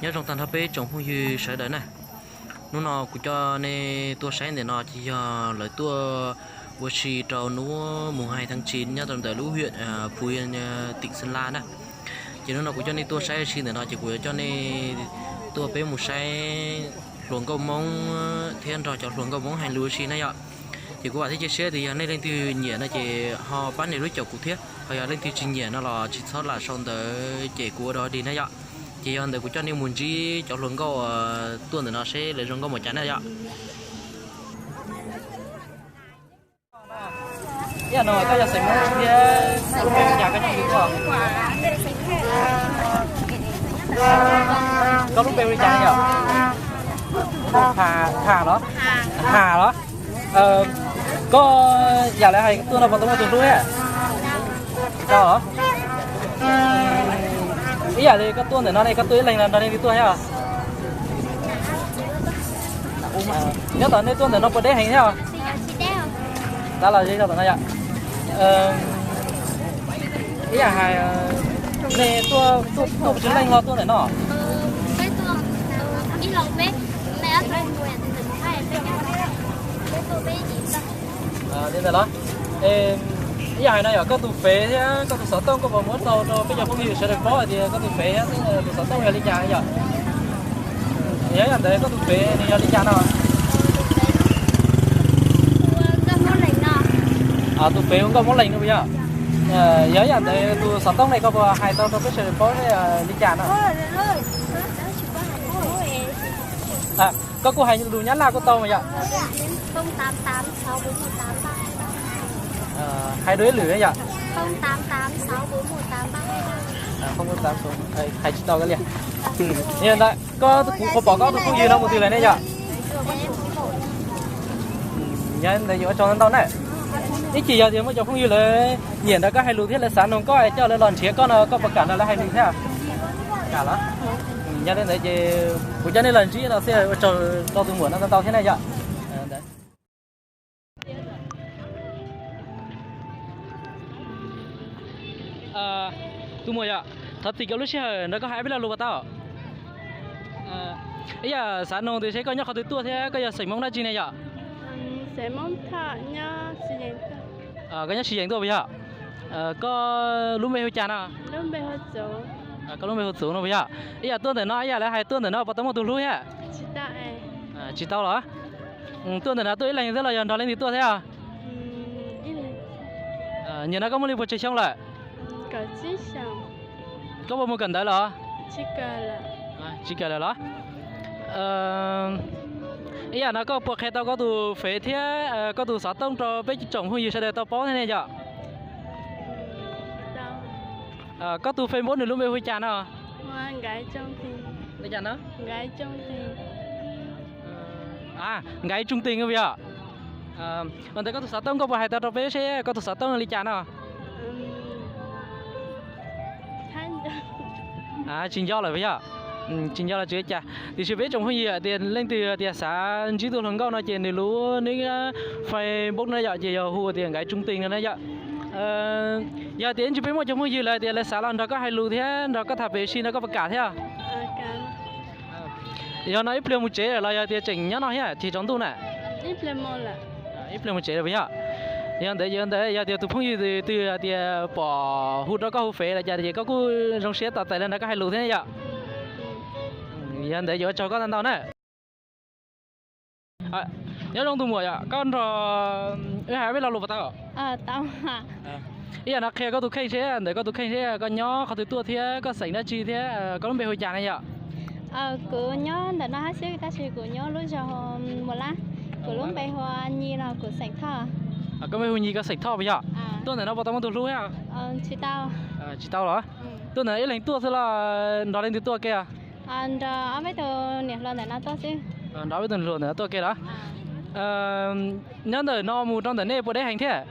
Nyob zoo tag nrho peb tsoom phooj ywg sawv daws na. Hnub no kuv coj nej tuaj saib ntawm no ces yog lawv tuaj ua si rau hnub mùng hai tháng chín nyob rau ntawm lub huyện Phú Yên, tỉnh Sơn La na. Ces hnub no kuv coj nej tuaj saib ua si ntawm no ces kuv yuav coj nej tuaj peb mus saib hluas nkauj Hmoob thiab nrog cov hluas nkauj Hmoob hais lus ua si na yom. Ces kuv vam thiab cia siab tias yog nej leej twg nyiam no ces ho pab nias lub caum kuv thiab, ho yog leej twg tsis nyiam no los tsis txhob lam sau ntawv ces kuv ua dog dig na yom. Ces yog ntawd kuv coj nej mus ntsib cov hluas nkauj tuaj ntawm no seb lawv zoo nkauj npaum cas na yom. Ib yam no koj yog xeem Hmoob thiab lub npe hu li cas, koj nyob twg tuaj? Koj lub npe hu li cas yom? Tham los? Tham los? Koj yam lawv hais tuaj no puas tau muaj tus hlub thiab? Tsis tau los? Ib yam li koj tuaj ntawm no ne, koj tuaj ib leeg los nrog leej twg tuaj thiab? Nyob tom nej tuaj ntawm no puas deb heev thiab? Tab los tom no yom. Ib yam hais, nej tuaj, tuaj, tuaj pes tsawg leej ho tuaj ntawm no? Li ntawd los? Ib yam hais no yom, koj tus fev thiab koj tus xov tooj koj puas muab tau rau peb cov phooj ywg sawv daws paub hais tias koj tus fev thiab tus xov tooj yog li cas yom? Yog yam ntawd koj tus fev nws yog li cas no? Tus fev hu Nkauj Hmoob Lees no puas yog? Yog yam ntawd tus xov tooj ne koj puas hais tau rau peb sawv daws paub li cas no? Koj kuj hais lus Nyab Laj kuj tau mas yom? Hais dua ib lwm yom? Hais tsis tau li. Yog ntawd koj, kuv qhuav pom koj tus phooj ywg no mus twg lawm ne yom? Yog ntawd yuav ua tsaug ntau ntau na. Ib chim yog tias muaj cov phooj ywg lawv nyiam nrog koj hais lus thiab lawv xav noog koj coj lawv los nrhiav koj no koj puas kam nrog lawv hais lus thiab? Kam los? Yog li ntawd ces kuv coj nej los ntsib no xwb, ua tsaug rau tus muam no ntau ntau thiab na yom. Tus muam yom, thov txim koj lub sij hawm nrog koj hais peb lo lus puas tau? Ib yam xav noog tias seb koj nyob qhov twg tuaj thiab koj yog xeem Hmoob dab tsi ne yom? Koj nyob Siv Yees tuaj puas yog? Koj lub npe hu cas no? Koj lub npe hu Txuv no puas yog? Ib yam tuaj ntawm no ib yam lawv hais tuaj ntawm no puas tau muaj tus hlub thiab? Tsis tau los? Tuaj ntawm no tuaj ib leeg xwb los yog nrog leej twg tuaj thiab? Nim no koj muaj li puas tsawg xyoo lawm? Koj puas mus kawm ntawv los? Tsis kawm lawm los? Ib yam no koj puas qhia tau koj tus fev thiab koj tus xov tooj rau peb tsoom phooj ywg sawv daws tau paub thiab ne yom? Koj tus Facebook nws lub npe hu li cas no? Nkaiv Tsooj Tees puas yog? Ua ntawd koj tus xov tooj koj puas hais tau rau peb seb koj tus xov tooj li cas no? Tsis nco lawm puas yog? Tsis nco los tsis ua cas, tiam sis peb tsoom phooj ywg tias leej twg tias xav ntsib tus hluas nkauj no ces nws lub nick Facebook na yom, ces yog hu tias Nkaiv Tsooj Tees no na yom. Yog tias ib ntsis peb muaj cov phooj ywg lawv tias lawv xav los nrog koj hais lus thiab nrog koj tham pem si no koj puas kam thiab? Yog no ib pliag mus tsev los yog tias tseem nyob no thiab tsis tsaus ntuj na? Ib pliag mus tsev puas yog? Yog ntawd, yog ntawd yog tias tus phooj ywg twg tias pom hu rau koj hu fev los cas ces koj kuj zoo siab tos tais los nrog koj hais lus thiab yom. Yog ntawd yuav ua tsaug koj ntau ntau na. Nyob zoo tus muam yom, koj nrog wb hais peb lo lus puas tau? Ib yam no qhia koj tus kheej seb, ntawm koj tus kheej seb koj nyob qhov twg tuaj thiab koj xeem dab tsi thiab koj lub npe hu cas ne yom? Kuv nyob ntawm no hab xwb tab sis kuv nyob lub zos Muas Lab, kuv lub npe hu ua Nyi los kuv xeem Thoj. Koj npe hu Nyi koj xeem Thoj puas yog? Tuaj ntawm no puas tau muaj tus hlub thiab? Tsis tau. Tsis tau los? Tuaj ntawm no ib leeg tuaj xwb los nrog leej twg tuaj ke? Nrog ob peb tug niam hluas ntawm no tuaj xwb. Nrog ob peb tug niam hluas ntawm no tuaj ke los? Nyob ntawm no mus rau ntawm nej puas deb heev thiab?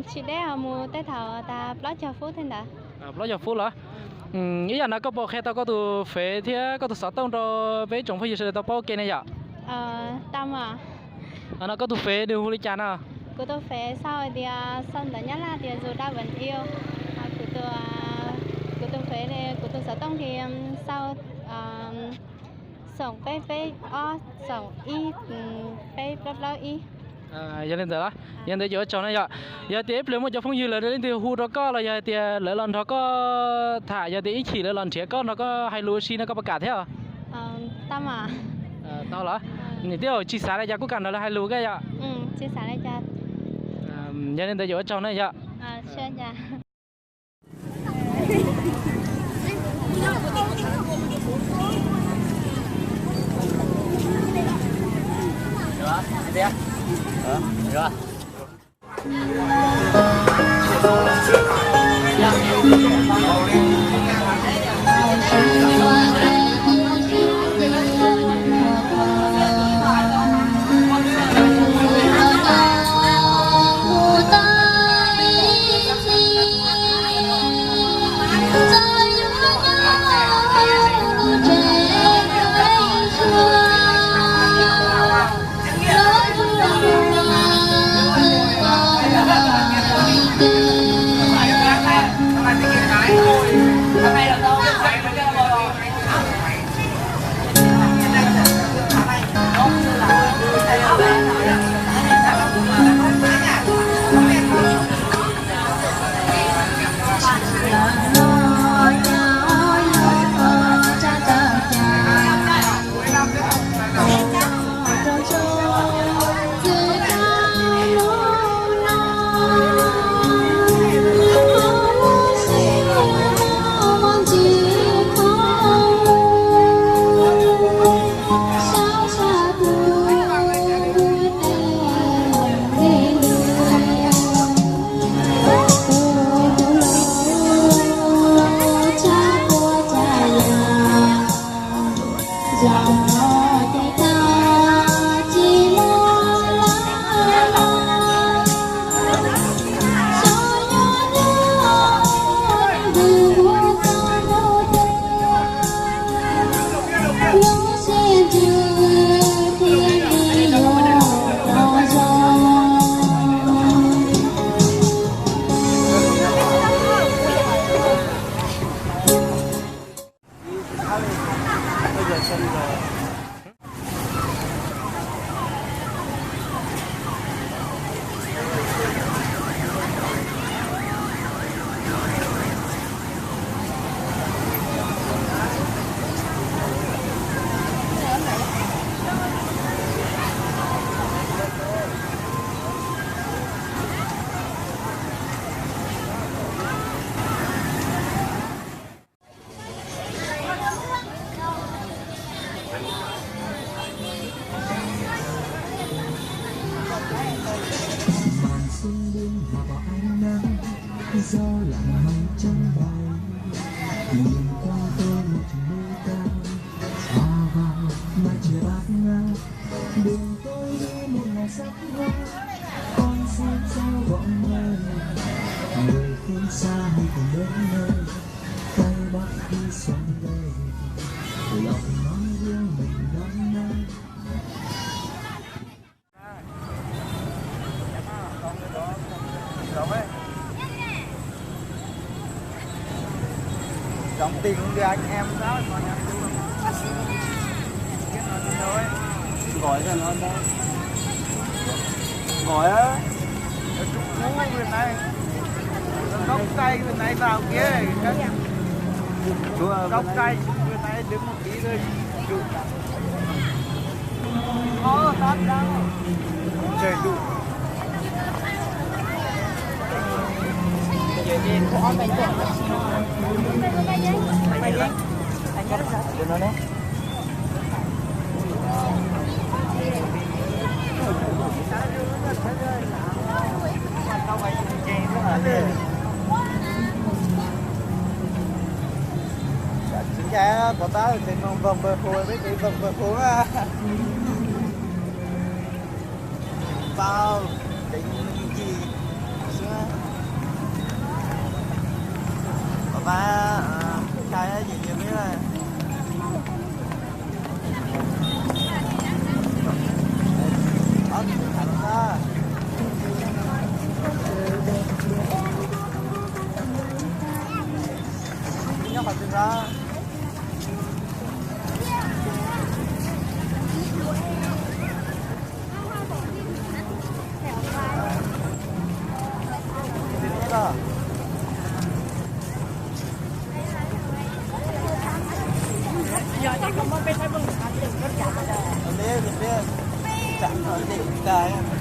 Tsis deb, mus tej thaum tas plaub caug feeb tej ntawd. Plaub caug feeb los? Ib yam no koj puas qhia tau koj tus fev thiab koj tus xov tooj rau peb tsoom phooj ywg sawv daws tau paub ke ne yom? Tau mas. No koj tus fev nws hu li cas no? Kuv tus fev sau tias, sau ntawv Nyab Laj tias Dù Đau Vẫn Yêu. Kuv tus, kuv tus fev, kuv tus xov tooj ces sau, Xoom peb peb ob xoom ib, peb plaub plaub ib. Yog li ntawd los, yog ntawd ces ua tsaug na yom. Yog tias ib pliag muaj cov phooj ywg lawv leej twg hu rau koj los yog tias lawv los nrog koj tham, yog tias ib chim lawv los nrhiav koj nrog koj hais lus ua si no koj puas kam thiab? Tau los? Nim twb tsis xav li cas kuj kam nrog lawv hais lus koj yom? Yog li ntawd ces ua tsaug na yom. Màn xuyên đêm hòa vào ánh nắng, gió lặng mây trắng bay. Nhìn qua tôi một chùm mây tan, hòa vào màn trời bát ngát. Đường tôi đi muôn ngàn sắc hoa, con xin sao vọng mây. Người phương xa hãy cùng đến nơi, tay bắt khi xuân về, lòng nói riêng mình đắm mê. Đóng tiền luôn kìa anh em. Gọi cho nó đó. Gọi á. Nó trúng cú bên này. Nó góc tay bên này vào kia. Các góc tay bên này đứng một tí thôi. Chính ra có bác thì mong vòng bờ hồ với cái vòng bờ hồ á. Bao, tính gì xưa. Có bác, ờ, khai á, gì nhiều biết rồi. Có gì thẳng ra. Nhóc học sinh đó. Ua